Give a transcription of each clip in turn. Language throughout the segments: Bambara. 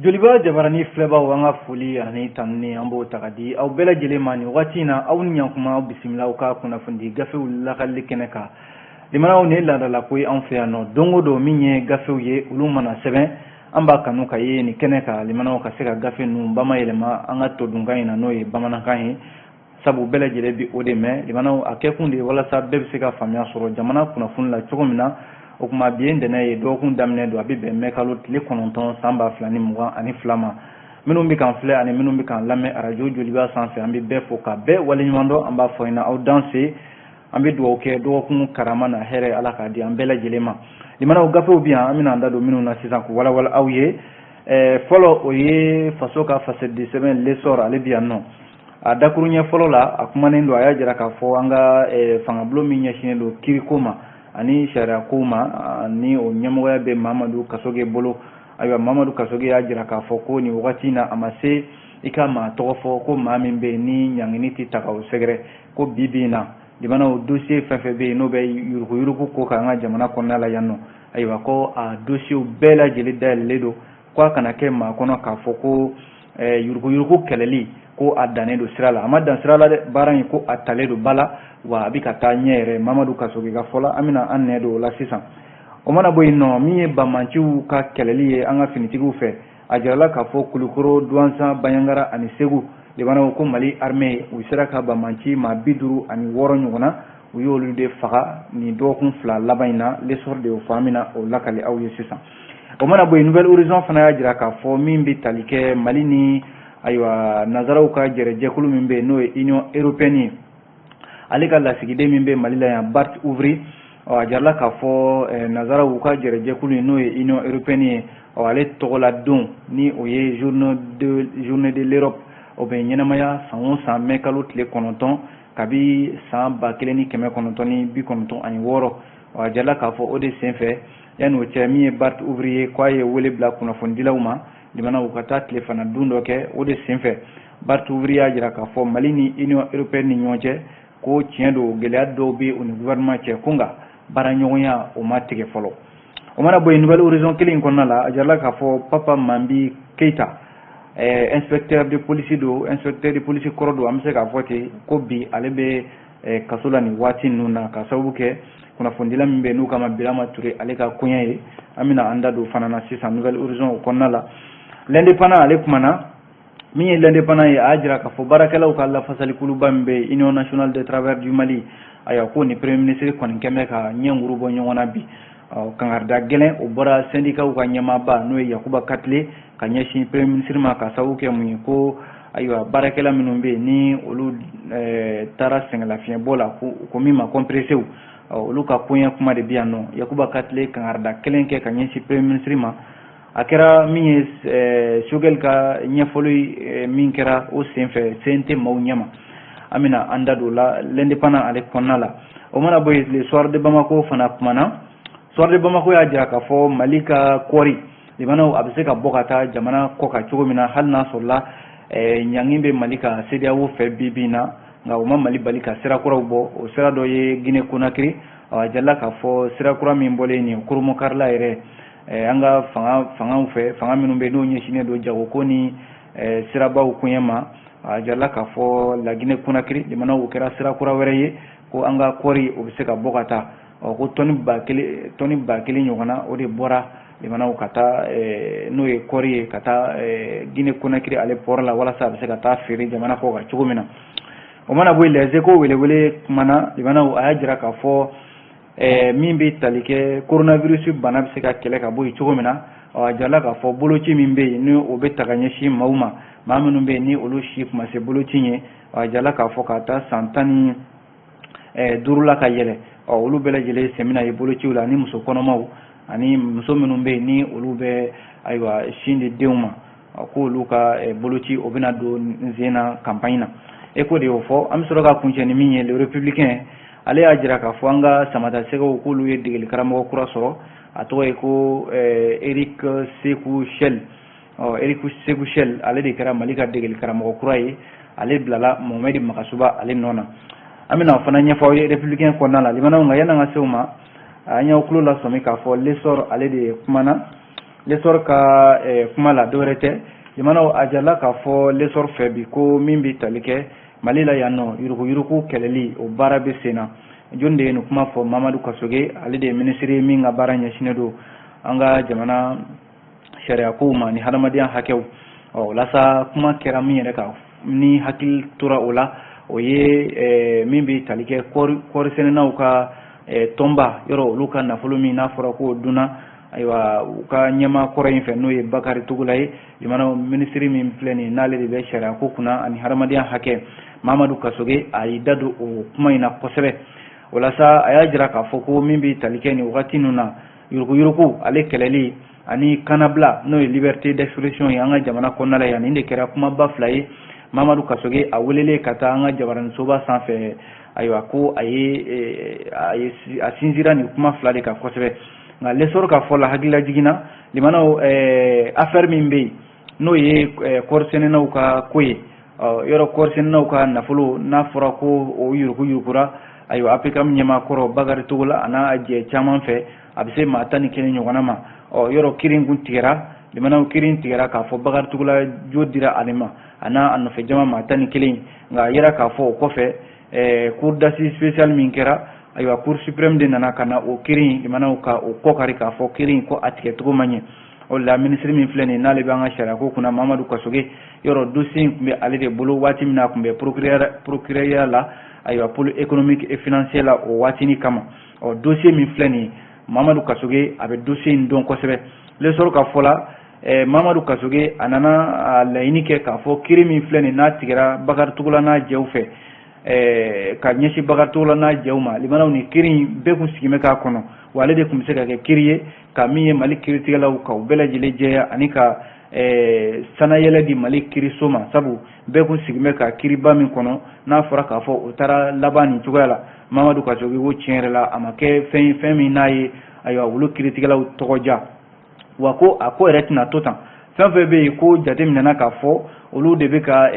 Joliba jabarani filɛbaw, an ka foli ani tanuni, an b'o ta ka di aw bɛɛ lajɛlen ma nin waati in na. Aw ni ɲankuma, aw bisimila aw ka kunnafoni gafew lakalili kɛnɛ kan. Limanaw, nin ye laadalako ye anw fɛ yan nɔ. Don o don, min ye gafew ye, olu mana sɛbɛn, an b'a kanu ka ye nin kɛnɛ kan, limanaw, ka se ka gafe ninnu bamayɛlɛma an ka todunkan in na, n'o ye bamanankan ye, sabu bɛɛ lajɛlen bi o de mɛn. Limanaw, a kɛkun de ye walasa bɛɛ bɛ se ka faamuya sɔrɔ jamana kunnafoni la cogo min na. O tuma, bi ye ntɛnɛn ye, dɔgɔkun daminɛ don, a bɛ bɛn mɛ kalo tile 9 san 2022 ma. Minnu bɛ k'an filɛ ani minnu bɛ k'an lamɛn arajo Joliba sanfɛ, an bɛ bɛɛ fo ka bɛɛ waleɲuman dɔn. An b'a fɔ ɲɛna, aw danse. An bɛ dugawu kɛ, dɔgɔkun karama na hɛrɛ, Ala k'a di an bɛɛ lajɛlen ma. Limanaw, gafew bɛ yan, an bɛna an da don minnu na sisan k'u walawala aw ye. Fɔlɔ, o ye faso ka fasɛdi sɛbɛn L'Essor, ale bɛ yan nɔ. A dakuruɲɛ fɔlɔ la, a kumanen don, a y'a jira k'a fɔ an ka fangabulon min ɲɛsinnen don kiriko ma ani sariyako ma, ni o ɲɛmɔgɔya bɛ Mamadu Kasoge bolo. Ayiwa, Mamadu Kasoge y'a jira k'a fɔ ko nin wagati in na, a ma se i ka maa tɔgɔ fɔ ko maa min bɛ yen ni ɲangini tɛ ta ka o sɛgɛrɛ, ko bi bi in na, limanaw, dossier fɛn fɛn bɛ yen n'o bɛ yuruguyurugu ko kan an ka jamana kɔnɔna la yan nɔ, ayiwa, ko a dossier bɛɛ lajɛlen dayɛlɛlen don, ko a kana kɛ maa kɔnɔ k'a fɔ ko yuruguyurugu kɛlɛli, ko a dannen don sira la. A ma dan sira la dɛ, baara in, ko a talen don ba la, wa a bɛ ka taa ɲɛ yɛrɛ, Mamadu Kasoge ka fɔ la. An bɛna an nɛ don o la sisan. O mana bɔ yen nɔ, min ye banbanciw ka kɛlɛli ye an ka finitigiw fɛ, a jirala k'a fɔ Kulukoro, Duwansan, Banjagara ani Segu, limanaw, ko Mali armée, u sera ka banbanci maa 56 ɲɔgɔn na, u y'olu de faga nin dɔgɔkun 2 laban in na. L'Essor de y'o fɔ, an bɛna o lakali aw ye sisan. O mana bɔ yen, Nouvel Horizon fana y'a jira k'a fɔ min bɛ tali kɛ Mali ni, ayiwa, nanzaraw ka jɛrɛjɛkulu min bɛ yen, n'o ye Union européenne ye, ale ka lasigiden min bɛ Mali la yan, Bart Ouvry, ɔ, a jirala k'a fɔ nanzaraw ka jɛrɛjɛkulu in, n'o ye Union européenne ye, ɔ, ale tɔgɔla don, ni o ye journée de l'Europe, o bɛ ɲɛnamaya san o san mɛ kalo tile 9 kabi san 1996. A jirala k'a fɔ o de senfɛ, yanni o cɛ, min ye Bart Ouvry ye, k'a ye wele bila kunnafonidilaw ma, limanaw, ka taa tilefana dun dɔ kɛ. O de senfɛ, Bart Ouvry y'a jira k'a fɔ Mali ni Union européenne ni ɲɔgɔn cɛ, ko tiɲɛ don, gɛlɛya dɔw bɛ u ni gouvernement cɛ, ko nka baaraɲɔgɔnya, o ma tigɛ fɔlɔ. O mana bɔ yen, Nouvel Horizon kelen in kɔnɔna la, a jirala k'a fɔ Papa Mambi Keita, inspecteur de police don, inspecteur de police kɔrɔ don, an bɛ se k'a fɔ ten, ko bi ale bɛ kaso la nin waati ninnu na, ka sababu kɛ kunnafonidila min bɛ yen n'u kama Birama Ture, ale ka koɲɛ ye. An bɛna an da don fana na sisan Nouvel Horizon o kɔnɔna la. L'Indépendant, ale kumana. Min ye L'Indépendant ye, a y'a jira k'a fɔ baarakɛlaw ka lafasalikuluba min bɛ yen, Union nationale des travailleurs du Mali, ayiwa, ko ni premier ministre kɔni kɛn bɛ ka ɲɛnkuru bɔ ɲɔgɔn na bi. Kangarida gɛlɛn, o bɔra syndicats ka ɲɛmaaba, n'o ye Yakuba Katile, ka ɲɛsin premier ministre ma, ka sababu kɛ mun ye? Ko ayiwa, baarakɛla minnu bɛ yen ni olu taara sɛgɛnlafiɲɛbɔ la, ko min ma compressé, olu ka koɲɛ kuma de bɛ yan nɔ. Yakuba Katile kangarida kelen kɛ ka ɲɛsin premier ministre ma. A kɛra min ye Choguel ka ɲɛfɔli min kɛra o senfɛ CNT maaw ɲɛma, an bɛna an da don o la L'Indépendant ale kɔnɔna la. O mana bɔ yen, Le Soir de Bamako fana kumana. Soir de Bamako y'a jira k'a fɔ Mali ka kɔɔri, limanaw, a bɛ se ka bɔ ka taa jamana kɔ kan cogo min na, hali n'a sɔrɔla ɲangi bɛ Mali ka CEDEAO fɛ bi bi in na, nka o ma Mali bali ka sira kuraw bɔ. O sira dɔ ye Guinée Conakry. A jirala k'a fɔ sira kura min bɔlen nin koromokarila yɛrɛ, an ka fanga fangaw fɛ, fanga minnu bɛ yen n'o ɲɛsinnen don jagoko ni sirabaw koɲɛ ma, a jirala k'a fɔ la Guinée Conakry, limanaw, o kɛra sira kura wɛrɛ ye, ko an ka kɔɔri, o bɛ se ka bɔ ka taa. Ɔ, ko tɔni 1000, tɔni 1000 ɲɔgɔnna, o de bɔra, limanaw, ka taa, n'o ye kɔɔri ye, ka taa Guinée Conakry ale port la, walasa a bɛ se ka taa feere jamana kɔ kan cogo min na. O mana bɔ yen, Les Échos welewele kumana. Limanaw, a y'a jira k'a fɔ min bɛ tali kɛ coronavirus bana bɛ se ka kɛlɛ ka bɔ yen cogo min na, a jirala k'a fɔ boloci min bɛ yen, ni o bɛ ta ka ɲɛsin maaw ma, maa minnu bɛ yen ni olu si kuma se boloci ye, a jirala k'a fɔ ka taa san 15 la ka yɛlɛ, ɔ, olu bɛɛ lajɛlen sen bɛna ye bolociw la, ani muso kɔnɔmaw ani muso minnu bɛ yen ni olu bɛ, ayiwa, sin di denw ma, k'olu ka boloci, o bɛna don sen na campagne na. Échos de y'o fɔ. An bɛ sɔrɔ ka kuncɛ ni min ye, Le Républicain, ale y'a jira k'a fɔ an ka Samatasɛgɛw, k'olu ye degeli karamɔgɔ kura sɔrɔ, a tɔgɔ ye ko Eric Sekou Chelle. Ɔ, Eric Sekou Chelle, ale de kɛra Mali ka degeli karamɔgɔ kura ye, ale bilala Mohamed Magasuba ale nɔ na. An bɛna o fana ɲɛfɔ aw ye Républicain kɔnɔna la. Limanaw, nka yan'an ka se o ma, an y'aw tulo lasɔmi k'a fɔ L'Essor, ale de kumana. L'Essor ka kuma la, dɔwɛrɛ tɛ, jamanaw a jirala k'a fɔ L'Essor fɛ bi ko min bɛ tali kɛ Mali la yan nɔ, yuruguyurugu kɛlɛli, o baara bɛ sen na. Jɔn de ye nin kuma fɔ? Mamadu Kasoge, ale de ye minisiri min ka baara ɲɛsinnen don an ka jamana sariya kow ma ni hadamadenya hakɛw. Ɔ o la sa, kuma kɛra min yɛrɛ kan ni hakili tora o la, o ye min bɛ tali kɛ kɔɔrisɛnɛnaw ka tɔnba yɔrɔ, olu ka nafolo min n'a fɔra k'o dunna, ayiwa, u ka ɲɛmaa kɔrɔ in fɛ, n'o ye Bakari Togola ye. Jamana minisiri min filɛ nin, n'ale de bɛ sariya ko kunna ani hadamadenya hakɛ, Mamadu Kasoge, a y'i da don o kuma in na kosɛbɛ. O la sa, a y'a jira k'a fɔ ko min bɛ tali kɛ nin wagati ninnu na, yuruguyurugu ale kɛlɛli ani kanabila, n'o ye liberté d'expression ye an ka jamana kɔnɔna la yan, nin de kɛra kumaba fila ye. Mamadu Kasoge, a welelen ka taa an ka jabaraninsoba sanfɛ, ayiwa, ko a ye a sinsinra nin kuma fila de kan kosɛbɛ. Nka L'Essor ka fɔ la, hakililajigin na, limanaw, affaire min bɛ yen, n'o ye kɔɔrisɛnɛnaw ka ko ye, yɔrɔ kɔɔrisɛnɛnaw ka nafolo n'a fɔra ko o yuruguyurugura, ayiwa, APCAM ɲɛmaa kɔrɔ Bakari Togola a n'a jɛ caman fɛ, a bɛ se maa 11 ɲɔgɔnna ma. Ɔ yɔrɔ kiiri kun tigɛra, limanaw, kiiri tigɛra k'a fɔ Bakari Togola jo dira ale ma, a n'a a nɔfɛ jama maa 11. Nka a yira k'a fɔ o kɔfɛ, cour d'assises spéciale min kɛra, ayiwa, cour suprême de nana ka na o kiiri, limanaw, ka o kɔkari k'a fɔ kiiri in ko a tigɛcogo ma ɲɛ. O la, minisiri min filɛ nin, n'ale bɛ an ka sariya ko kunna, Mamadu Kasoge, yɔrɔ dossier in tun bɛ ale de bolo waati min na a tun bɛ procureur la, ayiwa, pôle économique et financier la o waatinin kama. Ɔ dossier min filɛ nin ye, Mamadu Kasoge, a bɛ dossier in dɔn kosɛbɛ. L'Essor ka fɔ la, Mamadu Kasoge, a nana a laɲini kɛ k'a fɔ kiiri min filɛ nin, n'a tigɛra Bakari Togola n'a jɛw fɛ, ka ɲɛsin Bakari Togola n'a jɛw ma, limanaw, ni kiiri in bɛɛ kun sigi bɛ k'a kɔnɔ, wa ale de tun bɛ se ka kɛ kiiri ye ka min ye Mali kiiritigɛlaw ka u bɛɛ lajɛlen jɛya ani ka sanayɛlɛ di Mali kiiriso ma, sabu bɛɛ kun sigi bɛ ka kiiriba min kɔnɔ, n'a fɔra k'a fɔ o taara laban nin cogoya la. Mamadu Kasoge ko tiɲɛ yɛrɛ la, a ma kɛ fɛn ye, fɛn min n'a ye, ayiwa, olu kiiritigɛlaw tɔgɔ diya, wa ko a ko yɛrɛ tɛna to tan. Fɛn fɛn bɛ yen ko jateminɛna k'a fɔ olu de bɛ ka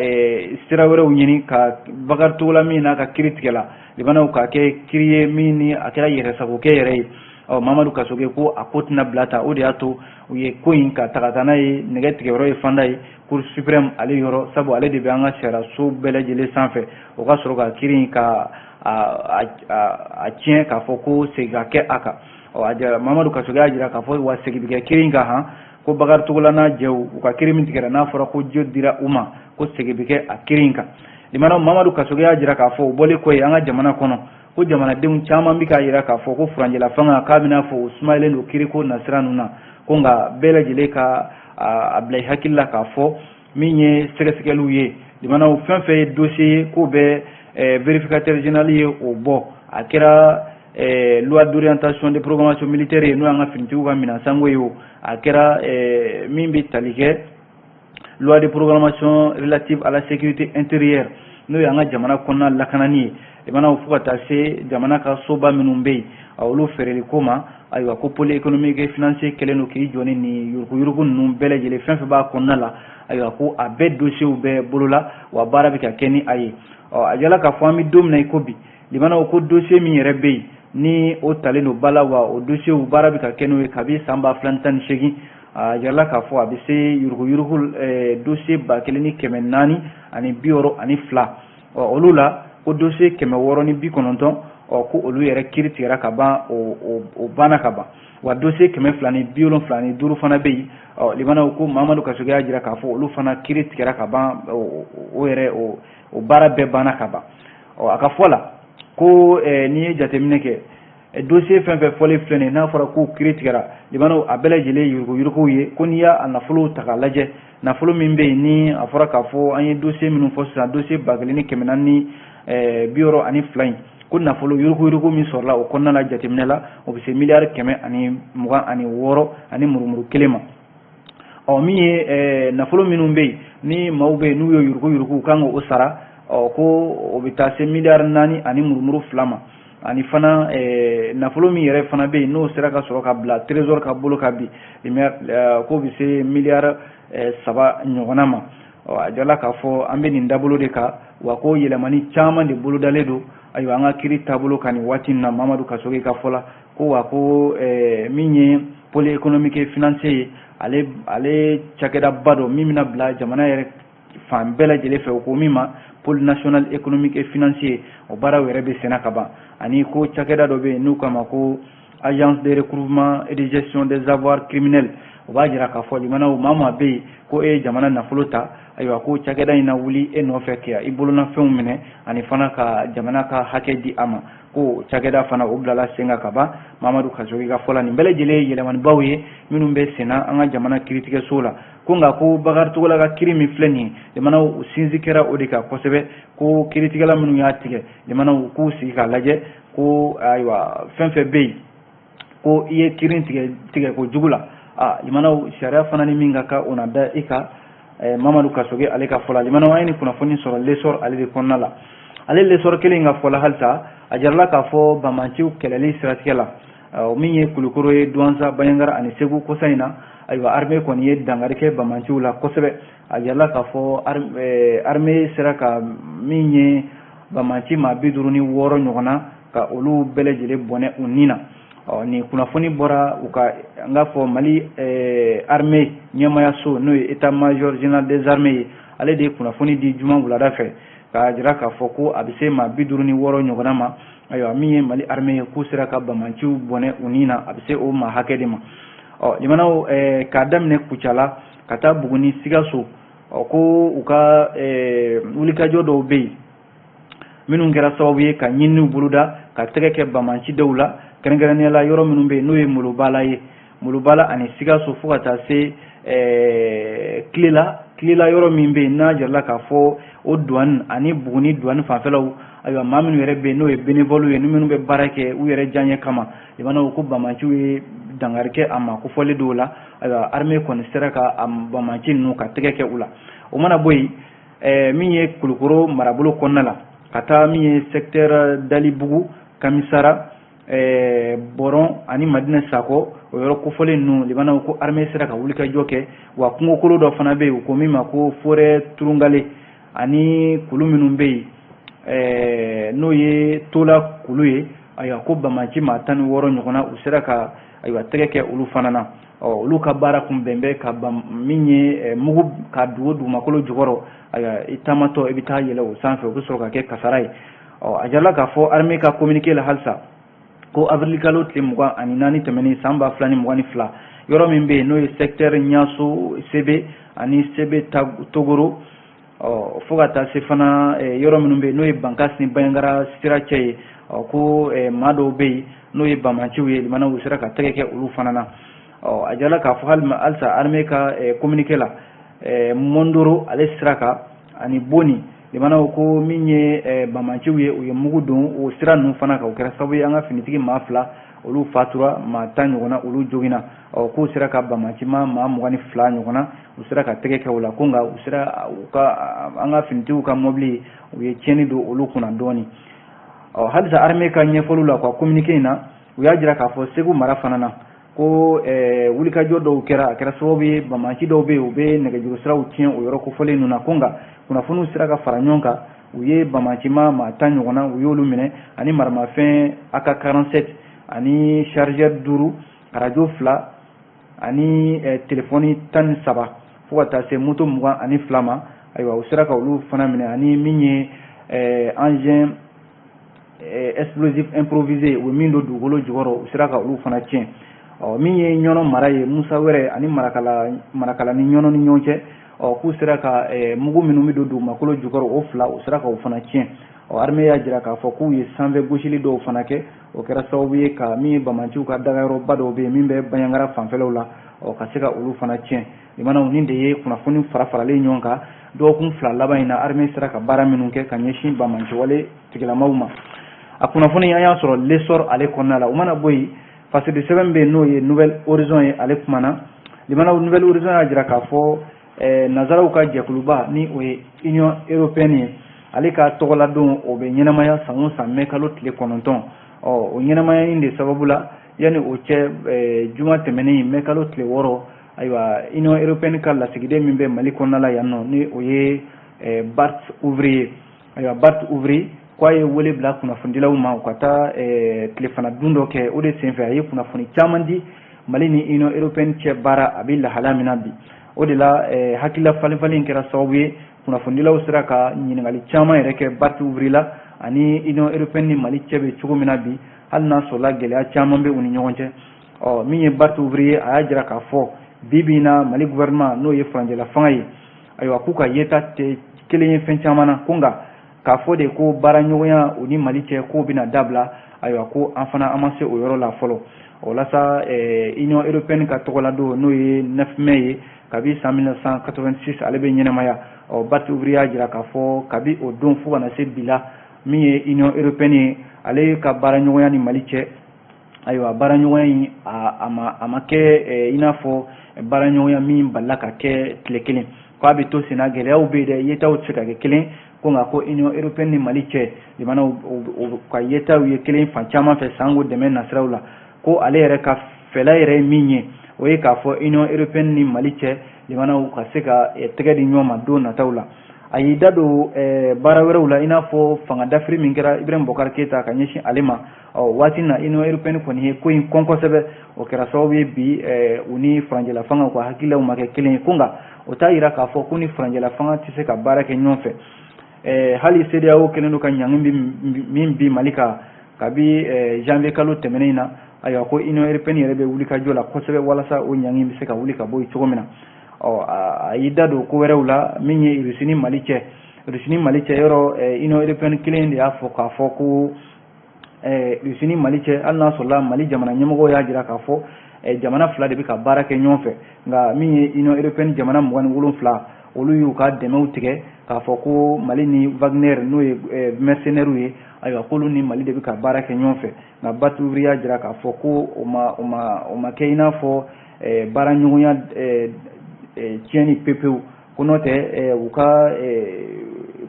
sira wɛrɛw ɲini ka Bakari Togola min n'a ka kiiri tigɛla, limanaw, k'a kɛ kiiri ye min ni a kɛra yɛrɛsagokɛ yɛrɛ ye. Ɔ Mamadu Kasoge ko a ko tɛna bila ta. O de y'a to u ye ko in ka taga taa n'a ye nɛgɛ tigɛyɔrɔ ye fanda ye, cour suprême ale yɔrɔ, sabu ale de bɛ an ka sariyaso bɛɛ lajɛlen sanfɛ. O ka sɔrɔ ka kiiri in ka a tiɲɛ k'a fɔ ko segin ka kɛ a kan. Ɔ a jira, Mamadu Kasoge y'a jira k'a fɔ wa segin bɛ kɛ kiiri in kan han, ko Bakari Togola n'a jɛw, u ka kiiri min tigɛra, n'a fɔra ko jo dira u ma, ko segin bɛ kɛ a kiiri in kan. Limanaw, Mamadu Kasoge y'a jira k'a fɔ o bɔlen kɔ yen, an ka jamana kɔnɔ, ko jamanadenw caman bɛ k'a jira k'a fɔ ko furancɛla fanga k'a bɛna fɔ o sumayalen don kiiriko nasira ninnu na, ko nka bɛɛ lajɛlen ka a bila i hakili la k'a fɔ min ye sɛgɛsɛgɛliw ye, limanaw, fɛn fɛn ye dossier ye k'o bɛ vérificateur général ye o bɔ, a kɛra loi d'orientation de programmation militaire ye, n'o y'an ka finitigiw ka minɛn sanko ye, o a kɛra min bɛ tali kɛ loi de programmation relative à la sécurité intérieure, n'o y'an ka jamana kɔnɔna lakanani ye, limanaw, fo ka taa se jamana ka soba minnu bɛ yen, olu feereli ko ma, ayiwa, ko pôle économique et financier kɛlen don k'i jɔ ni nin yuruguyurugu ninnu bɛɛ lajɛlen, fɛn fɛn b'a kɔnɔna la, ayiwa, ko a bɛɛ dossiers bɛɛ bolola, wa baara bɛ ka kɛ ni a ye. Ɔ a jala k'a fɔ an bɛ don min na i ko bi, limanaw, ko dossier min yɛrɛ bɛ yen ni o talen don ba la, wa o dossier baara bɛ ka kɛ n'o ye kabi san 2018, a jirala k'a fɔ a bɛ se yuruguyurugu dossier 1462. Ɔ olu la, ko dossier 690, ɔ ko olu yɛrɛ kiiri tigɛra ka ban, o banna ka ban, wa dossier 275 fana bɛ yen. Ɔ limanaw, ko Mamadu Kasoge y'a jira k'a fɔ olu fana kiiri tigɛra ka ban, o yɛrɛ o baara bɛɛ banna ka ban. Ɔ a ka fɔ la ko n'i ye jateminɛ kɛ, dossier fɛn fɛn fɔlen filɛ nin ye, n'a fɔra ko kiiri tigɛra, limanaw, a bɛɛ lajɛlen yuruguyuruguw ye, ko n'i y'a nafolow ta k'a lajɛ, nafolo min bɛ yen ni a fɔra k'a fɔ an ye dossier minnu fɔ sisan, dossier 1462 in, ko nafolo yuruguyurugu min sɔrɔla o kɔnɔna la, jateminɛ la, o bɛ se miliyari 126 ani murumuru kelen ma. Ɔ min ye nafolo minnu bɛ yen ni maaw bɛ yen n'u ye yuruguyurugu kan k'o sara, ɔ ko o bɛ taa se miliyari 4 ani murumuru 2 ma. Ani fana nafolo min yɛrɛ fana bɛ yen n'o sera ka sɔrɔ ka bila trésor ka bolo kan bi, k'o bɛ se miliyari 3 ɲɔgɔnna ma. Ɔ a jala k'a fɔ an bɛ nin dabolo de kan, wa ko yɛlɛmani caman de bolodalen don, ayiwa, an ka kiiri taabolo kan nin waati in na. Mamadu Kasoge ka fɔ la ko wa ko min ye pôle économique et financier ye, ale cakɛdaba dɔ min bɛna bila jamana yɛrɛ fan bɛɛ lajɛlen fɛ, o ko min ma pôle national économique et financier, o baaraw yɛrɛ bɛ senna ka ban. Ani ko cakɛda dɔ bɛ yen n'u k'a ma ko agence de recouvrement et de gestion des avoirs criminels, o b'a jira k'a fɔ limanaw, maa maa bɛ yen ko e ye jamana nafolo ta, ayiwa, ko cakɛda in na wuli e nɔfɛ kɛ i bolonafɛnw minɛ ani fana ka jamana ka hakɛ di a ma, ko cakɛda fana o bilala sen kan ka ban. Mamadu Kasogi ka fɔ la, nin bɛɛ lajɛlen ye yɛlɛmanibaw ye minnu bɛ senna an ka jamana kiiritigɛso la. Ko nka ko Bakari Togola ka kiiri min filɛ nin ye, jamanaw sinsin kɛra o de kan kosɛbɛ, ko kiiritigɛla minnu y'a tigɛ, jamanaw k'u sigi k'a lajɛ ko ayiwa, fɛn fɛn bɛ yen ko i ye kiiri tigɛ tigɛ ko jugu la, a limanaw, sariya fana ni min ka kan, o na da i kan. Mamadu Kasoge ale ka fɔ la, limanaw, an ye nin kunnafoni sɔrɔ L'Essor ale de kɔnɔna la. Ale L'Essor kelen ka fɔ la, halisa a jirala k'a fɔ banbaanciw kɛlɛli siratigɛ la, min ye Kulukoro ye, Duwanza, Banjagara ani Segu, kɔsa in na, ayiwa, armée kɔni ye dankari kɛ banbaanciw la kosɛbɛ. A jirala k'a fɔ armée sera ka min ye banbaanci maa 56 ɲɔgɔn na, ka olu bɛɛ lajɛlen bɔnɛ u ni na. Ɔ, nin kunnafoni bɔra u ka, n k'a fɔ Mali armée ɲɛmayaso, n'o ye état major général des armées ye, ale de ye kunnafoni di juma wulada fɛ k'a jira k'a fɔ ko a bɛ se maa 56 ɲɔgɔnna ma. Ayiwa, min ye Mali armée ye, k'u sera ka banbaanciw bɔnɛ u ni na, a bɛ se o maa hakɛ de ma. Ɔ, limanaw, k'a daminɛ Kucala ka taa Buguni, Sikaso, ɔ, ko u ka wulikajɔ dɔw bɛ yen minnu kɛra sababu ye ka ɲininiw boloda ka tɛgɛ kɛ banbaanci dɔw la, kɛrɛnkɛrɛnnenya la yɔrɔ minnu bɛ yen n'o ye Molobala ye, Molobala ani Sikaso, fo ka taa se Kilela. Kilela yɔrɔ min bɛ yen n'a jirala k'a fɔ o douane ani Buguni douane fanfɛlaw, ayiwa, maa minnu yɛrɛ bɛ yen n'o ye bénévole ye, ni minnu bɛ baara kɛ u yɛrɛ diyaɲɛ kama, limanaw, ko banbaanciw ye dankari kɛ a ma kofɔlen dɔw la. Ayiwa, armée kɔni sera ka banbaanci ninnu ka tɛgɛ kɛ u la. O mana bɔ yen, min ye Kulukoro marabolo kɔnɔna la, ka taa min ye secteur Dalibugu, Kamisara, Bɔrɔn ani Madina Sakɔ, o yɔrɔ kofɔlen ninnu, limanaw, ko armée sera ka wulikajɔ kɛ. Wa kungokolo dɔ fana bɛ yen, u ko min ma ko forêt Turungale, ani kulu minnu bɛ yen n'o ye Tola kulu ye, ayiwa, ko banbaanci maa 16 ɲɔgɔnna, u sera ka, ayiwa, tɛgɛ kɛ olu fana na. Ɔ, olu ka baara kun bɛn bɛ ka ban min ye mugu ka dugu dugumakolo jukɔrɔ, ayiwa, i taamatɔ i bɛ taa yɛlɛ o sanfɛ, o bɛ sɔrɔ ka kɛ kasara ye. Ɔ, a jirala k'a fɔ armée ka communiqué la halisa ko avril kalo tile 24 tɛmɛnen san 2022, yɔrɔ min bɛ yen n'o ye secteur Ɲaso Sebe ani Sebe Togoro, ɔ, fo ka taa se fana yɔrɔ minnu bɛ yen n'o ye Bankas ni Banjagara sira cɛ ye, ɔ, ko maa dɔw bɛ yen n'o ye banbaanciw ye, limanaw, u sera ka tɛgɛ kɛ olu fana na. Ɔ, a jirala k'a fɔ halisa armée ka communiqué la, Mondoro ale sira kan ani Boni, limanaw, ko min ye banbaanciw ye, u ye mugu don o sira ninnu fana kan, o kɛra sababu ye an ka finitigi maa fila olu fatura, maa 10 ɲɔgɔnna olu joginna. Ɔ, k'u sera ka banbaanci maa 22 ɲɔgɔnna, u sera ka tɛgɛ kɛ o la. Ko nka u sera u ka an ka finitigiw ka mɔbili, u ye tiɲɛni don olu kunna dɔɔni. Ɔ, halisa armée ka ɲɛfɔliw la, u ka communiqué in na, u y'a jira k'a fɔ Segu mara fana na ko wulikajɔ dɔw kɛra, a kɛra sababu ye banbaanci dɔw bɛ yen, u bɛ nɛgɛjuru siraw tiɲɛ o yɔrɔ kofɔlen ninnu na. Ko nka kunnafoniw sera ka fara ɲɔgɔn kan, u ye banbaancima maa 10 ɲɔgɔnna, u y'olu minɛ, ani maramafɛn AK 47 ani chargeur duuru, arajo fila ani telefɔni 13, fo ka taa se moto 22 ma. Ayiwa, u sera ka olu fana minɛ, ani min ye engin explosif improvisé, u ye min don dugukolo jukɔrɔ, u sera ka olu fana tiɲɛ. Ɔ, min ye Ɲɔnɔ mara ye, Musa wɛrɛ ani Marakala, Marakala ni Ɲɔnɔ ni ɲɔgɔn cɛ, ɔ, k'u sera ka mugu minnu bɛ don dugumakolo jukɔrɔ, o fila, u sera ka o fana tiɲɛ. Ɔ, armée y'a jira k'a fɔ k'u ye sanfɛ gosili dɔw fana kɛ, o kɛra sababu ye ka min ye banbaanciw ka dagayɔrɔba dɔw bɛ yen min bɛ Banjagara fanfɛlaw la, ɔ, ka se ka olu fana tiɲɛ. Limanaw, nin de ye kunnafoni fara faralen ɲɔgɔn kan dɔgɔkun 2 laban in na, armée sera ka baara minnu kɛ ka ɲɛsin banbaanciwale tigilamaw ma. A kunnafoni an y'a sɔrɔ L'Essor ale kɔnɔna la. O mana bɔ yen, fasidi sɛbɛn bɛ yen n'o ye Nouvel Horizon ye, ale kumana. Limanaw, Nouvel Horizon y'a jira k'a fɔ nazaraw ka jɛkuluba, ni o ye Union européenne ye, ale ka tɔgɔladon o bɛ ɲɛnamaya san o san mai kalo tile 9. Ɔ, o ɲɛnamaya in de sababu la, yanni o cɛ, juma tɛmɛnen mai kalo tile 6, ayiwa, Union européenne ka lasigiden min bɛ Mali kɔnɔna la yan nɔ, ni o ye Bart Ouvry ye, ayiwa, Bart Ouvry ko a ye wele bila kunnafonidilaw ma u ka taa tilefana dun dɔ kɛ. O de senfɛ a ye kunnafoni caman di Mali ni Union européenne cɛ baara a bɛ lahala min na bi. O de la hakilila falenfalen kɛra sababu ye, kunnafonidilaw sera ka ɲininkali caman yɛrɛ kɛ Barth Ouvry la ani Union européenne ni Mali cɛ bɛ cogo min na bi, hali n'a sɔrɔla gɛlɛya caman bɛ u ni ɲɔgɔn cɛ. Ɔ, min ye Barth Ouvry ye, a y'a jira k'a fɔ bi bi in na, Mali gouvernement, n'o ye furancɛla fanga ye, ayiwa, k'u ka yeta tɛ kelen ye fɛn caman na. Ko nka k'a fɔ de ko baara ɲɔgɔnya u ni Mali cɛ k'o bɛna dabila, ayiwa, ko an fana an ma se o yɔrɔ la fɔlɔ. O la sa, Union européenne ka tɔgɔladon, n'o ye 9 mai ye, kabi san 1986 ale bɛ ɲɛnamaya. Ɔ, Barth Ouvry y'a jira k'a fɔ kabi o don fo ka na se bi la, min ye Union européenne ye, ale ka baara ɲɔgɔnya ni Mali cɛ, ayiwa, baara ɲɔgɔnya in a ma kɛ i n'a fɔ baara ɲɔgɔnya min balila ka kɛ tile kelen, k'a bɛ to senna. Gɛlɛyaw bɛ yen dɛ, yetaw tɛ se ka kɛ kelen. Ko nka ko Union européenne ni Mali cɛ, jamanaw ka yetaw ye kelen fan caman fɛ, sango dɛmɛ nasiraw la. Ko ale yɛrɛ ka fɛla yɛrɛ ye min ye, o ye k'a fɔ Union européenne ni Mali cɛ, jamanaw ka se ka tɛgɛ di ɲɔgɔn ma don nataw la. A y'i da don baara wɛrɛw la, i n'a fɔ fanga dafiri min kɛra Ibrahim Boubacar Keïta ka ɲɛsin ale ma. Ɔ, waati na, Union européenne kɔni ye ko in kɔn kosɛbɛ. O kɛra sababu ye bi u ni furancɛla fanga ka hakililaw ma kɛ kelen ye. Ko nka o t'a yira k'a fɔ ko ni furancɛla fanga tɛ se ka baara kɛ ɲɔgɔn fɛ. Hali CEDEAO kɛlen don ka ɲangi min bi Mali kan kabi janvier kalo tɛmɛnen in na, ayiwa, ko Union européenne yɛrɛ bɛ wuli ka jɔ la kosɛbɛ walasa o ɲangi bɛ se ka wuli ka bɔ yen cogo min na. Ɔ, a y'i da don ko wɛrɛw la, min ye Russie ni Mali cɛ. Russie ni Mali cɛ yɔrɔ, Union européenne kelen de y'a fɔ k'a fɔ ko Russie ni Mali cɛ, hali n'a sɔrɔla Mali jamana ɲɛmɔgɔw y'a jira k'a fɔ jamana fila de bɛ ka baara kɛ ɲɔgɔn fɛ, nka min ye Union européenne jamana 27, olu y'u ka dɛmɛw tigɛ k'a fɔ ko Mali ni Wagner, n'o ye mercenaires ye, ayiwa, k'olu ni Mali de bɛ ka baara kɛ ɲɔgɔn fɛ. Nka Barth Ouvry y'a jira k'a fɔ ko o ma kɛ i n'a fɔ baara ɲɔgɔnya tiɲɛni pepewu, ko n'o tɛ u ka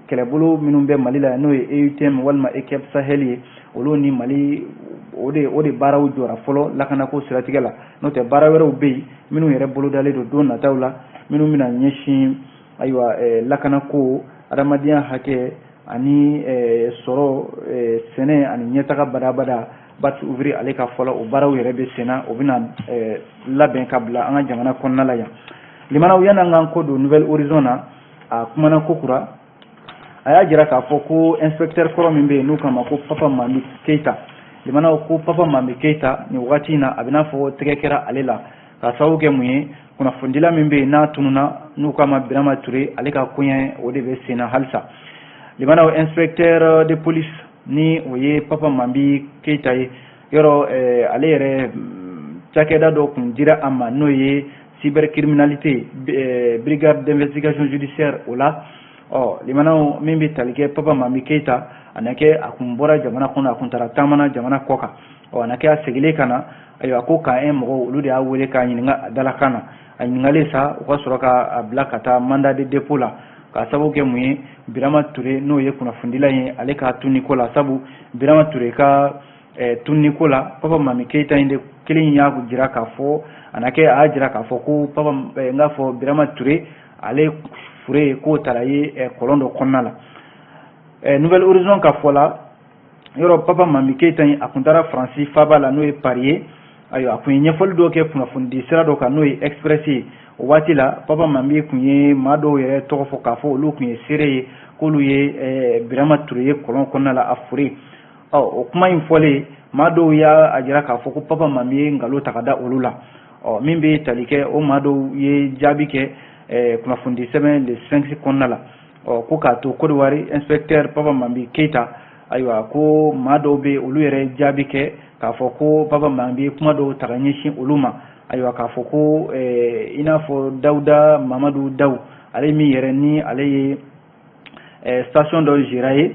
kɛlɛbolo minnu bɛ Mali la, n'o ye EUTM walima EUCAP Sahel ye, olu ni Mali o de baaraw jɔra fɔlɔ lakanako siratigɛ la. N'o tɛ, baara wɛrɛw bɛ yen minnu yɛrɛ bolodalen don don nataw la, minnu bɛna ɲɛsin, ayiwa, lakanako, adamadenya hakɛ ani sɔrɔ, sɛnɛ ani ɲɛtaga badabada. Barth Ouvry ale ka fɔlɔ, o baaraw yɛrɛ bɛ senna, o bɛna labɛn ka bila an ka jamana kɔnɔna la yan. Limanaw, yan'an k'an kɔ don Nouvel Horizon na, a kumana ko kura. A y'a jira k'a fɔ ko inspecteur kɔrɔ min bɛ yen, n'u k'a ma ko Papa Mambi Keita, limanaw, ko Papa Mambi Keita, nin wagati in na, a bɛ n'a fɔ tɛgɛ kɛra ale la. Ka sababu kɛ mun ye? Kunnafonidila min bɛ yen n'a tununa, n'u k'a ma Birama Ture, ale ka koɲɛ o de bɛ sen na halisa. Limanaw, inspecteur de police ni o ye Papa Mambi Keita ye, yɔrɔ ale yɛrɛ, cakɛda dɔ kun dira a ma, n'o ye cybercriminalité, brigade d'investigation judiciaire. O la, ɔ, limanaw, min bɛ tali kɛ Papa Mambi Keita, a na kɛ a kun bɔra jamana kɔnɔ, a kun taara taamana jamana kɔ kan. Ɔ, a na kɛ a seginnen ka na, ayiwa, ko k'an mɔgɔw, olu de y'a wele k'a ɲininka a dalakan na. A ɲininkalen sa, u ka sɔrɔ k'a bila ka taa mandat de dépôt la. K'a sababu kɛ mun ye? Birama Ture, n'o ye kunnafonidila ye, ale ka tununiko la. Sabu Birama Ture ka tununiko la, Papa Mami Keita in de kelen y'a jira k'a fɔ, a na kɛ a y'a jira k'a fɔ ko Papa, n k'a fɔ Birama Ture, ale fure k'o taara ye kɔlɔn dɔ kɔnɔna la. Nouvel Horizon ka fɔ la, yɔrɔ Papa Mami Keita in, a kun taara Faransi faaba la, n'o ye Paris ye. Ayiwa, a kun ye ɲɛfɔli dɔw kɛ kunnafonidi sira dɔ kan, n'o ye Express ye. O waati la, Papa Mami kun ye maa dɔw yɛrɛ tɔgɔ fɔ k'a fɔ olu kun ye seere ye k'olu ye Birama Ture ye kɔlɔn kɔnɔna la, a fure. Ɔ, o kuma in fɔlen, maa dɔw y'a jira k'a fɔ ko Papa Mami ye nkalon ta ka da olu la. Ɔ, min bɛ tali kɛ, o maa dɔw ye jaabi kɛ kunnafonidi sɛbɛn Le Sphinx kɔnɔna la. Ɔ, ko k'a to Côte d'Ivoire, inspecteur Papa Mami Keita, ayiwa, ko maa dɔw bɛ, olu yɛrɛ jaabi kɛ k'a fɔ ko Papa Mami ye kuma dɔw ta ka ɲɛsin olu ma. Ayiwa, k'a fɔ ko i n'a fɔ Dawuda Mamadu Dawu, ale min yɛrɛ ni ale ye station dɔ gérant ye.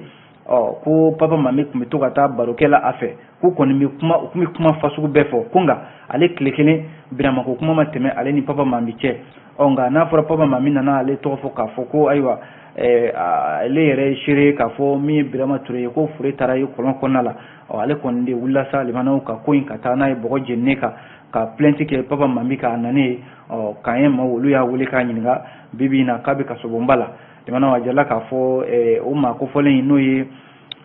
Ɔ, ko Papa Mami tun bɛ to ka taa barokɛ la a fɛ, k'u kɔni bɛ kuma, u tun bɛ kuma fasugu bɛɛ fɔ. Ko nka ale tile kelen Biramako kuma ma tɛmɛ ale ni Papa Mami cɛ. Ɔ, nka n'a fɔra Papa Mami nana ale tɔgɔ fɔ k'a fɔ ko, ayiwa, ale yɛrɛ ye seere k'a fɔ min ye Birama Ture ye, ko fure taara ye kɔlɔn kɔnɔna la. Ɔ, ale kɔni de wulila sa, limanaw, ka ko in ka taa n'a ye bɔgɔ jeninen kan, ka plainte kɛ Papa Mami k'a nalen ye. Ɔ, k'an ye maaw, olu y'a wele k'a ɲininka. Bi bi in na, k'a bɛ kasobonba la. Limanaw, a jirala k'a fɔ o maa kofɔlen in, n'o ye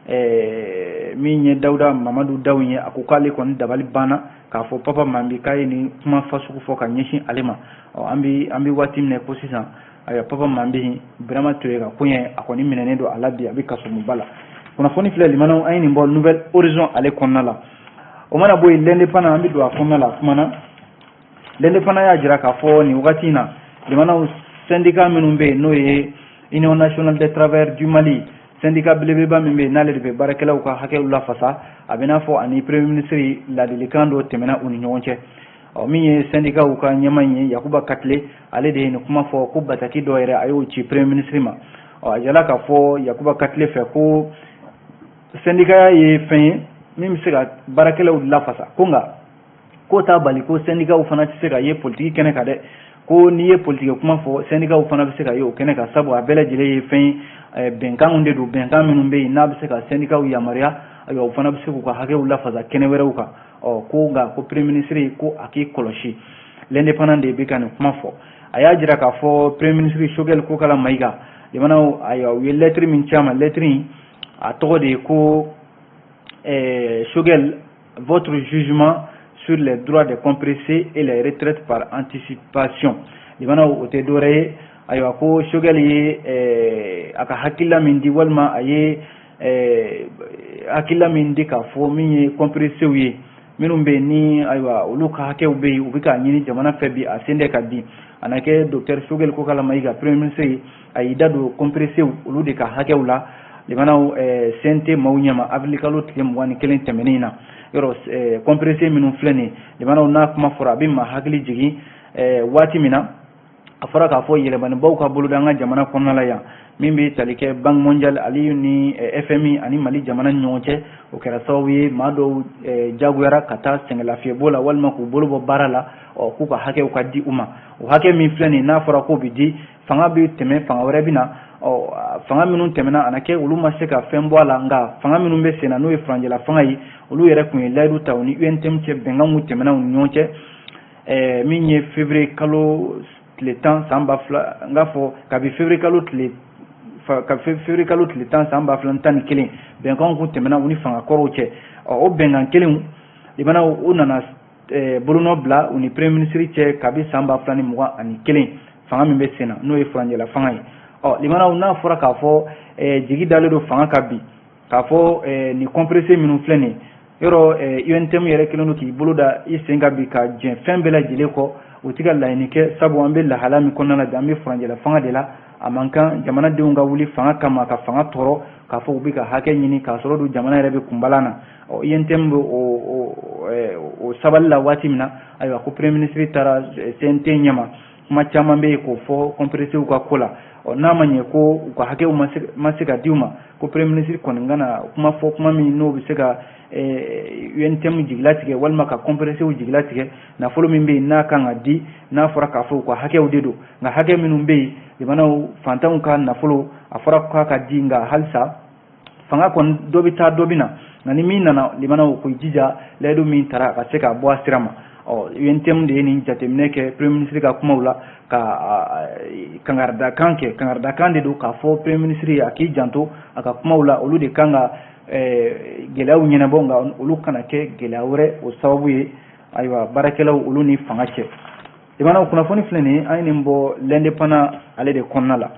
Min ye Dawuda Mamadu Dawu ye, a ko k'ale kɔni dabali banna k'a fɔ Papa Mambi k'a ye nin kuma fasugu fɔ ka ɲɛsin ale ma. Ɔ, an bɛ waati min na ko sisan, ayiwa, Papa Mambi Birama Toye ka koɲɛ, a kɔni minɛnen don a la bi, a bɛ kasomuba la. Kunnafoni filɛ limanaw, an ye nin bɔ Nouvel Horizon ale kɔnɔna la. O mana bɔ yen, L'Indépendant, an bɛ don a kɔnɔna la. Kuma na, L'Indépendant y'a jira k'a fɔ nin wagati in na, limanaw, syndicat minnu bɛ yen, n'o ye Union nationale des travailleurs du Mali, syndicat belebeleba min bɛ yen, n'ale de bɛ baarakɛlaw ka hakɛw lafasa, a bɛ n'a fɔ ani premier ministre ladilikan dɔ tɛmɛna u ni ɲɔgɔn cɛ. Ɔ, min ye syndicat ka ɲɛmaa in ye, Yakuba Katile, ale de ye nin kuma fɔ ko bataki dɔ yɛrɛ, a y'o ci premier ministre ma. Ɔ, a jala k'a fɔ Yakuba Katile fɛ ko syndicat ye fɛn ye min bɛ se ka baarakɛlaw lafasa, ko nka k'o t'a bali ko syndicat fana tɛ se ka ye politiki kɛnɛ kan dɛ, ko n'i ye politiki kuma fɔ, syndicat fana bɛ se ka ye o kɛnɛ kan, sabu a bɛɛ lajɛlen ye fɛn ye, bɛnkanw de don, bɛnkan minnu bɛ yen n'a bɛ se ka syndicat yamaruya. Ayiwa, u fana bɛ se k'u ka hakɛw lafasa kɛnɛ wɛrɛw kan. Ɔ, ko nka ko premier ministre ko a k'i kɔlɔsi. L'Indépendant de bɛ ka nin kuma fɔ. A y'a jira k'a fɔ premier ministre Choguel Kokala Maïga, limanaw, ayiwa, u ye lettre min ci a ma, lettre in a tɔgɔ de ye ko Choguel, votre jugement sur les droits des compressés et les retraites par anticipation. Limanaw, o tɛ dɔwɛrɛ ye, ayiwa, ko Choguel ye a ka hakilila min di, walima a ye hakilila min di k'a fɔ min ye compressés ye minnu bɛ yen ni, ayiwa, olu ka hakɛw bɛ yen, u bɛ k'a ɲini jamana fɛ bi, a sen tɛ ka di. A na kɛ docteur Choguel Kokala Maïga, premier ministre ye, a y'i da don compressés olu de ka hakɛw la. Limanaw, CNT maaw ɲɛma avril kalo tile 21 tɛmɛnen in na. Yɔrɔ compressé minnu filɛ nin ye, limanaw, n'a kuma fɔra, a bɛ maa hakili jigin waati min na a fɔra k'a fɔ yɛlɛmanibaw ka boloda an ka jamana kɔnɔna la yan, min bɛ tali kɛ Banque mondiale ale ni FMI ani Mali jamana ni ɲɔgɔn cɛ. O kɛra sababu ye maa dɔw jagoyara ka taa sɛgɛnlafiɲɛbɔ la walima k'u bolo bɔ baara la. Ɔ, k'u ka hakɛw ka di u ma. O hakɛ min filɛ nin ye, n'a fɔra k'o bɛ di, fanga bɛ tɛmɛ, fanga wɛrɛ bɛ na. Ɔ, fanga minnu tɛmɛna, a na kɛ olu ma se ka fɛn bɔ a la. Nka fanga minnu bɛ sen na, n'o ye furancɛla fanga ye, olu yɛrɛ tun ye layidu ta u ni UNTM cɛ, bɛnkan mun tɛmɛna u ni ɲɔgɔn cɛ, min ye février kalo tile 10 san 2000, n k'a fɔ kabi février kalo tile, ka février kalo tile 10 san 2011, bɛnkanw kun tɛmɛna u ni fanga kɔrɔw cɛ. Ɔ, o bɛnkan kelenw, limanaw, u nana bolonɔ bila u ni premier ministre cɛ kabi san 2021, fanga min bɛ sen na, n'o ye furancɛla fanga ye. Ɔ, limanaw, n'a fɔra k'a fɔ jigi dalen don fanga kan bi, k'a fɔ nin compressé minnu filɛ nin ye, yɔrɔ UNTM yɛrɛ kɛlen don k'i bolo da i sen kan bi ka jɛn fɛn bɛɛ lajɛlen kɔ, u ti ka laɲini kɛ, sabu an bɛ lahala min kɔnɔna la bi, an bɛ furancɛla fanga de la. A man kan jamanadenw ka wuli fanga kama ka fanga tɔɔrɔ k'a fɔ u bɛ ka hakɛ ɲini, k'a sɔrɔ dun jamana yɛrɛ bɛ kunbalan na. Ɔ, UNTM bɛ o sabali la waati min na, ayiwa, ko premier ministre taara CNT ɲɛma, kuma caman bɛ yen k'o fɔ compressés ka ko la. Ɔ, n'a ma ɲɛ ko u ka hakɛw ma se ka di u ma, ko premier ministre kɔni ka na kuma fɔ, kuma min n'o bɛ se ka UNTM jigilatigɛ walima ka compressés jigilatigɛ. Nafolo min bɛ yen n'a kan ka di, n'a fɔra k'a fɔ u ka hakɛw de don, nka hakɛ minnu bɛ yen, limanaw, fantanw ka nafolo, a fɔra k'a ka di, nka halisa fanga kɔni dɔ bɛ taa, dɔ bɛ na. Nka ni min nana, limanaw, k'u jija layidu min tara a ka se k'a bɔ a sira ma. Ɔ, UNTM de ye nin jateminɛ kɛ premier ministre ka kumaw la, ka kangaridakan kɛ. Kangaridakan de don k'a fɔ premier ministre ye a k'i janto a ka kumaw la. Olu de kan ka gɛlɛyaw ɲɛnabɔ, nka olu kana kɛ gɛlɛya wɛrɛ o sababu ye, ayiwa, baarakɛlaw olu ni fanga cɛ. Limanaw, kunnafoni filɛ nin ye, an ye nin bɔ L'Indépendant ale de kɔnɔna la.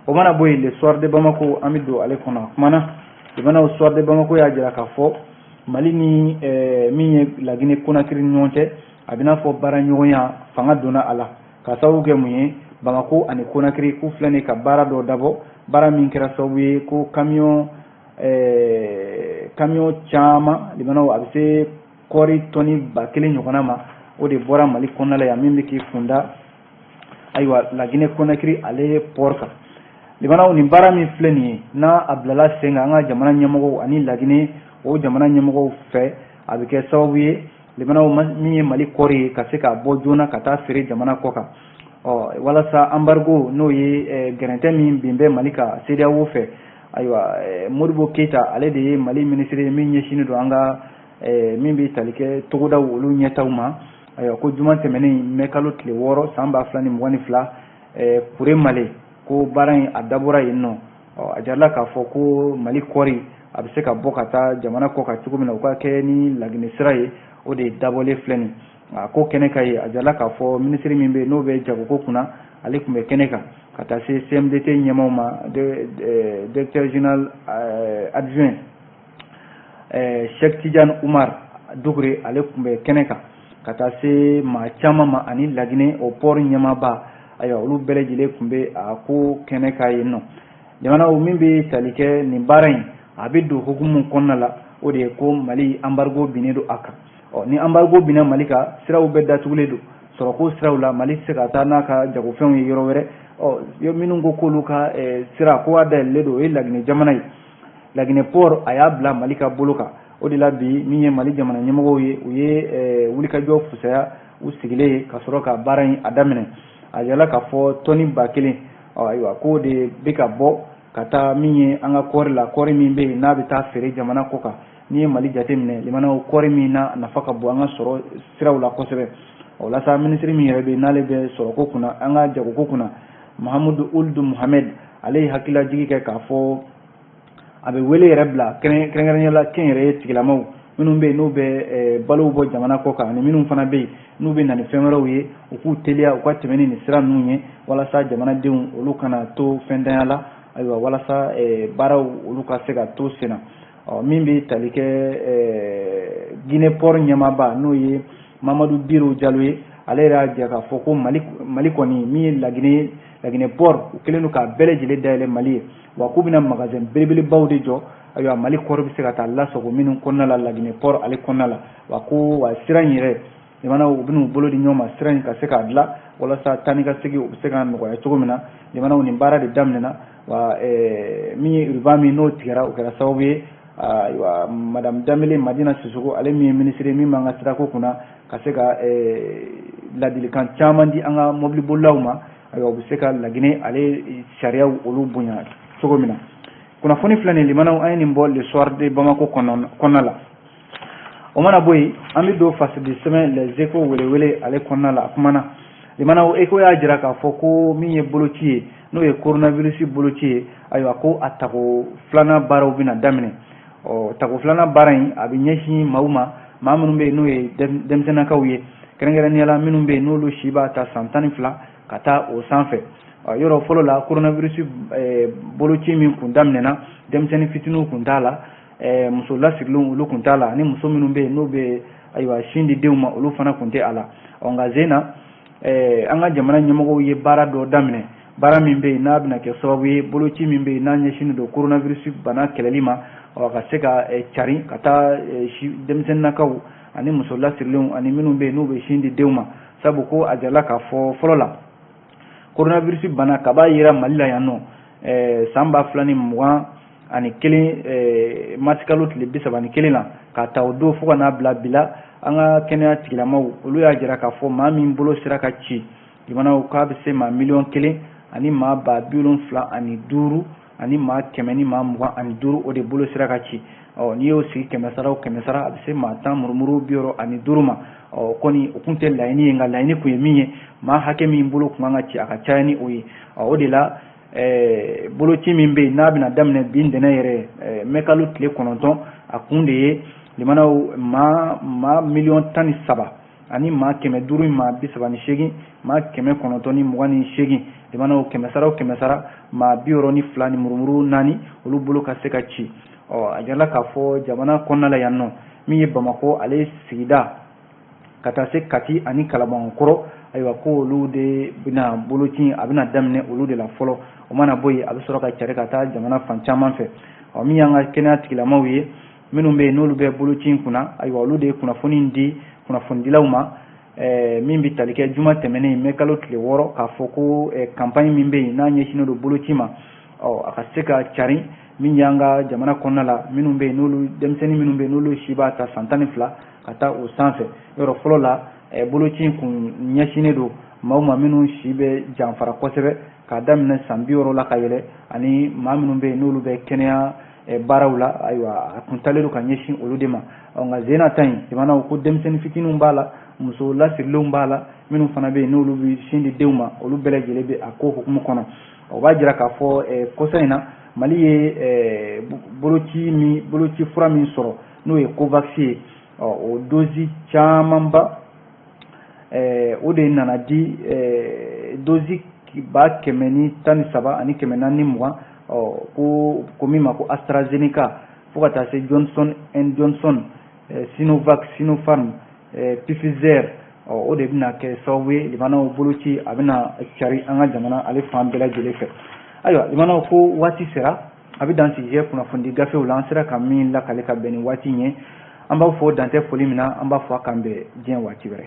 O mana bɔ yen, Le Soir de Bamako, an bɛ don ale kɔnɔ. A kumana, limanaw, Soir de Bamako y'a jira k'a fɔ Mali ni min ye Laginɛ Konakiri ni ɲɔgɔn cɛ, a bɛ n'a fɔ baara ɲɔgɔnya fanga donna a la, ka sababu kɛ mun ye? Bamako ani Konakiri, k'u filɛ nin ka baara dɔ dabɔ, baara min kɛra sababu ye ko camion caman, limanaw, a bɛ se kɔɔri tɔni 1000 ɲɔgɔnna ma, o de bɔra Mali kɔnɔna la yan, min bɛ k'i kunda, ayiwa, Laginɛ Konakiri ale port kan. Limanaw, nin baara min filɛ nin ye, n'a a bilala sen kan an ka jamana ɲɛmɔgɔw ani Laginɛ o jamana ɲɛmɔgɔw fɛ, a bɛ kɛ sababu ye, limanaw, min ye Mali kɔɔri ye, ka se k'a bɔ joona ka taa feere jamana kɔ kan. Ɔ, walasa embargo, n'o ye gɛrɛntɛ min bin bɛ Mali kan CEDEAO fɛ, ayiwa, Modibo Keyita, ale de ye Mali minisiri ye min ɲɛsinnen don an ka min bɛ tali kɛ togodaw olu ɲɛtaw ma. Ayiwa, ko juma tɛmɛnen, mɛ kalo tile 6 san 2022, Kure Male, ko baara in a dabɔra yen nɔ. Ɔ, a jarala k'a fɔ ko Mali kɔɔri a bɛ se ka bɔ ka taa jamana kɔ kan cogo min na, u ka kɛ ni Laginɛ sira ye, o de dabɔlen filɛ nin. A ko kɛnɛ ka ye, a jirala k'a fɔ minisiri min bɛ yen n'o bɛ jagoko kunna, ale tun bɛ kɛnɛ kan, ka taa se CMDT ɲɛmaaw ma, directeur général adjoint Cheikh Tidiane Oumar Doucouré, ale tun bɛ kɛnɛ kan, ka taa se maa caman ma, ani Laginɛ o port ɲɛmaaba. Ayiwa, olu bɛɛ lajɛlen tun bɛ a ko kɛnɛ kan yen nɔ. Jamanaw min bɛ tali kɛ nin baara in, a bɛ don hukumu kɔnɔna la, o de ye ko Mali embargo binnen don a kan. Ɔ, ni embargo binna Mali kan, siraw bɛɛ datugulen don sɔrɔko siraw la, Mali tɛ se ka taa n'a ka jagofɛnw ye yɔrɔ wɛrɛ. Ɔ, minnu ko k'olu ka sira ko a dayɛlɛlen don, o ye Laginɛ jamana ye. Laginɛ port, a y'a bila Mali ka bolo kan. O de la bi, min ye Mali jamana ɲɛmɔgɔw ye, u ye wulikajɔ fusaya u sigilen ye ka sɔrɔ ka baara in a daminɛ. A yirala k'a fɔ tɔni 1000, ɔ ayiwa, k'o de bɛ ka bɔ ka taa min ye an ka kɔɔri la, kɔɔri min bɛ yen n'a bɛ taa feere jamana kɔ kan. N'i ye Mali jateminɛ, limanaw, kɔɔri min n'a nafa ka bon an ka sɔrɔ siraw la kosɛbɛ. O la sa, minisiri min yɛrɛ bɛ yen n'ale bɛ sɔrɔko kunna, an ka jagoko kunna, Mahamudu Uld Muhamɛd, ale ye hakililajigi kɛ k'a fɔ a bɛ wele yɛrɛ bila kɛrɛnkɛrɛnnenya la kɛnyɛrɛye tigilamaw minnu bɛ yen n'u bɛ balow bɔ jamana kɔ kan, ani minnu fana bɛ yen n'u bɛ na ni fɛn wɛrɛw ye, u k'u teliya u ka tɛmɛ ni nin sira ninnu ye, walasa jamanadenw olu kana to fɛntanya la. Ayiwa, walasa baaraw olu ka se ka to sen na. Ɔ, min bɛ tali kɛ Guinée port ɲɛmaaba, n'o ye Mamadu Biro Jalo ye, ale yɛrɛ y'a jira k'a fɔ ko Mali kɔni, min ye Laginɛ port, u kɛlen don k'a bɛɛ lajɛlen dayɛlɛ Mali ye, wa k'u bɛna magasin belebelebaw de jɔ. Ayiwa, Mali kɔɔri bɛ se ka taa lasago minnu kɔnɔna la, Laginɛ port ale kɔnɔna la. Wa ko wa sira in yɛrɛ, jamanaw u bɛn'u bolo di ɲɔgɔn ma sira in ka se k'a dilan, walasa taa ni ka segin u bɛ se ka nɔgɔya cogo min na. Jamanaw, nin baara de daminɛna. Wa min ye ruban min n'o tigɛra, o kɛra sababu ye, ayiwa, madame Danbele Madina Sisoko, ale min ye minisiri min b'an ka sirako kunna, ka se ka ladilikan caman di an ka mɔbilibolilaw ma. Ayiwa, u bɛ se ka Laginɛ ale sariyaw olu bonya cogo min na. Kunnafoni filɛ nin, limanaw, an ye nin bɔ Le Soir de Bamako kɔnɔna la. O mana bɔ yen, an bɛ don fasidi sɛbɛn Les Échos welewele ale kɔnɔna la. A kumana, limanaw, Écho y'a jira k'a fɔ ko min ye boloci ye, n'o ye coronavirus boloci ye, ayiwa, ko a tako filanan baaraw bɛna daminɛ. Ɔ, tako filanan baara in, a bɛ ɲɛsin maaw ma, maa minnu bɛ yen n'o ye denmisɛnninnakaw ye, kɛrɛnkɛrɛnnenya la minnu bɛ yen n'olu si b'a ta san 12 ka taa o sanfɛ. Yɔrɔ fɔlɔ la, coronavirus boloci min kun daminɛna, denmisɛnnin fitininw kun t'a la, muso lasirilenw olu kun t'a la, ani muso minnu bɛ yen n'u bɛ, ayiwa, sin di denw ma, olu fana kun tɛ a la. Ɔ, nka zen na, an ka jamana ɲɛmɔgɔw ye baara dɔ daminɛ, baara min bɛ yen n'a bɛna kɛ sababu ye, boloci min bɛ yen n'a ɲɛsinnen don coronavirus bana kɛlɛli ma, ɔ, ka se ka cari ka taa denmisɛnninnakaw ani muso lasirilenw ani minnu bɛ yen n'u bɛ sin di denw ma. Sabu ko a jirala k'a fɔ fɔlɔ la, coronavirus bana kaba yera Mali la yan nɔ san 2021 marisikalo tile 31 la, k'a ta o don fo ka n'a bila bi la, an ka kɛnɛya tigilamaw olu y'a jira k'a fɔ maa min bolo sera ka ci, jamanaw, k'a bɛ se maa 1,000,000 ani maa 75,125 125, o de bolo sera ka ci. Ɔ, n'i y'o sigi kɛmɛ sara o kɛmɛ sara, a bɛ se maa 10 murumuru 65 ma. Ɔ kɔni, o kun tɛ laɲini ye, nka laɲini kun ye min ye, maa hakɛ min bolo kun kan ka ci, a ka caya ni o ye. Ɔ, o de la, boloci min bɛ yen n'a bɛna daminɛ bi ntɛnɛn yɛrɛ, mɛkalo tile 9, a kun de ye, limanaw, maa 13,500,538,928, limanaw, kɛmɛ sara o kɛmɛ sara, maa 62 ni murumuru naani, olu bolo ka se ka ci. Ɔ, a jirala k'a fɔ jamana kɔnɔna la yan nɔ, min ye Bamakɔ ale sigida ka taa se Kati ani Kalabankɔrɔ, ayiwa, ko olu de bɛna boloci, a bɛna daminɛ olu de la fɔlɔ. O mana bɔ yen, a bɛ sɔrɔ ka cari ka taa jamana fan caman fɛ. Ɔ, min y'an ka kɛnɛya tigilamaw ye, minnu bɛ yen n'olu bɛ boloci in kunna, ayiwa, olu de ye kunnafoni di kunnafonidilaw ma, min bɛ tali kɛ juma tɛmɛnen mɛ kalo tile 6, k'a fɔ ko campagne min bɛ yen n'a ɲɛsinnen don boloci ma, ɔ, a ka se ka cari min y'an ka jamana kɔnɔna la, minnu bɛ yen n'olu denmisɛnnin minnu bɛ yen n'olu si b'a ta san 12 ka taa o sanfɛ. Yɔrɔ fɔlɔ la, boloci in kun ɲɛsinnen don maaw ma minnu si bɛ janfara kosɛbɛ, k'a daminɛ san 60 la ka yɛlɛ, ani maa minnu bɛ yen n'olu bɛ kɛnɛya baaraw la. Ayiwa, a kun talen don ka ɲɛsin olu de ma. Ɔ, nka zen na ta in, jamanaw, ko denmisɛnnin fitininw b'a la, muso lasirilenw b'a la, minnu fana bɛ yen n'olu bɛ sin di denw ma, olu bɛɛ lajɛlen bɛ a ko hukumu kɔnɔ. O b'a jira k'a fɔ kɔsa in na, Mali ye boloci min, boloci fura min sɔrɔ, n'o ye Covax ye, ɔ o dosi camanba, o de nana di, dosi 113,420, ɔ ko min ma ko AstraZeneca, fo ka taa se Johnson and Johnson, Sinovac, Sinopharm, Pfizer. Ɔ o de bɛna kɛ sababu ye, limanaw, boloci a bɛna cari an ka jamana ale fan bɛɛ lajɛlen fɛ. Ayiwa limanaw, ko waati sera a bɛ dan sigi kunnafonidi gafew la. An sera ka min lakale ka bɛn ni waati ye, an b'aw fɔ dantɛ foli min na. An b'a fɔ a k'an bɛn diɲɛ waati wɛrɛ.